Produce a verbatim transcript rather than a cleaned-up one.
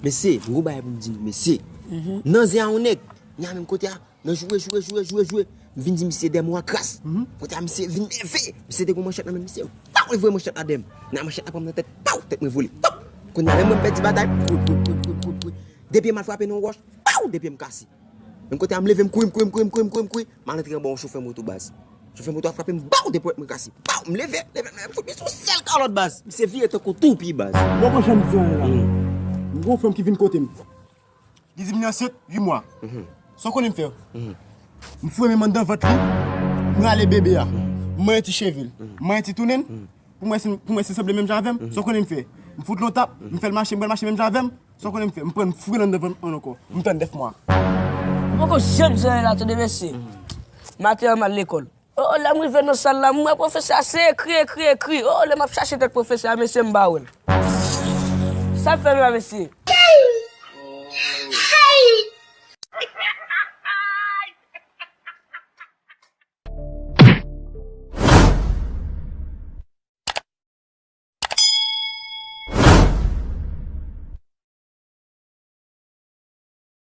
Mesye, m gon bagay pou m di nou, mesye. Nan zen a yon nèg, nan menm kote a, nan joure, joure, joure, joure, joure. M vin di misye dèyè m a kras. Kote a misye vin nève. Misye te gon manchèt nan men misye. Paw, li voye manchèt la dèyè m. Nan manchèt la pran m nan tèt. Paw, tèt mwen vole. Paw. Kounye a menm mwen pèdi batay. Kouri, kouri, kouri, kouri, kouri, kouri. De pye m al frape nan yon wòch. Paw, de pye m kase. Menm kote a m leve m kouri, m kouri, m kouri, m kouri, m kouri, m kouri. M al antre anba yon chofè moto baz. Chofè moto a frape m, baw, de pye mwen kase. Baw, m leve, leve, leve, m fout li sou sèl kalòt baz. Misye vire tankou toupi baz. Bon, bon, jan m di an la. M gon frè m ki vin kote m. Li di m li ansent uit mwa. Sa w konnen m fè? M foure men m anndan vant li. M rale bebe a. M manyen ti cheve l. M manyen ti tounen l. Pou mwen, si, pou mwen, si l sanble menm jan avè m, sa w konnen m fè? M fout l yon tap, m fè l mache, m pral mache menm jan avè m. Sa w konnen m fè? M pran m foure l anndan vant mwen ankò. M tann nèf mwa. Ou poko janm di anyen la, tande mesye. Maten an m al lekòl. O, o, lè m rive nan sal la, m wè pwofesè a se ekri, ekri, ekri. O, lè m ap chache tèt pwofesè a, mesye, m pa wè l. Sa fè m la, mesye?